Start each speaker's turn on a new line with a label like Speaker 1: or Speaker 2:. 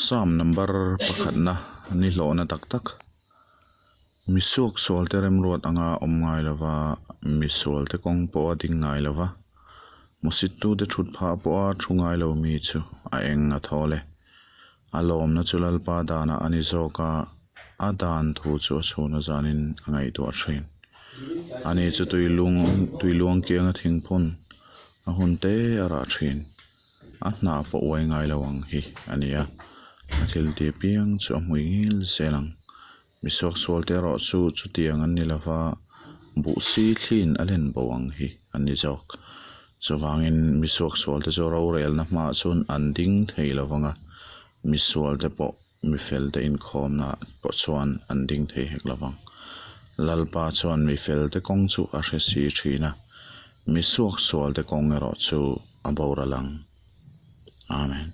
Speaker 1: Sam number pakhatna ni hlawhna tak tak. Misuak sualte remruat anga awm ngai lova, misualte kawng pawh a ding ngai lova, hmusittute thut phah pawha thu ngai lo mi chu a eng a thawl e. A lawmna chu Lalpa danah a ni zawk a, a dan thu chu a chhun a zanin a ngaihtuah thin. Ani chu tui lung tui luang kianga thingphun a hun te a rah thin. A hna pawh uai ngai lo ang hi a ni a, a thil ti apiang chu a hmui ngil zel ang. Misuaksual te erawh chu chutiang an ni lova, buh si thlin a len bo ang hi an ni zawk. Chuvangin misuaksual te chu rorelna hmaah chuan an ding thei lo vang a, misual te pawh mifel te inkhawmna pawh chuan an ding thei hek lo vang. Lalpa chuan mifel te kawng chu a hre si thin a, misuaksual te kawng erawh chu a boral ang. Amen.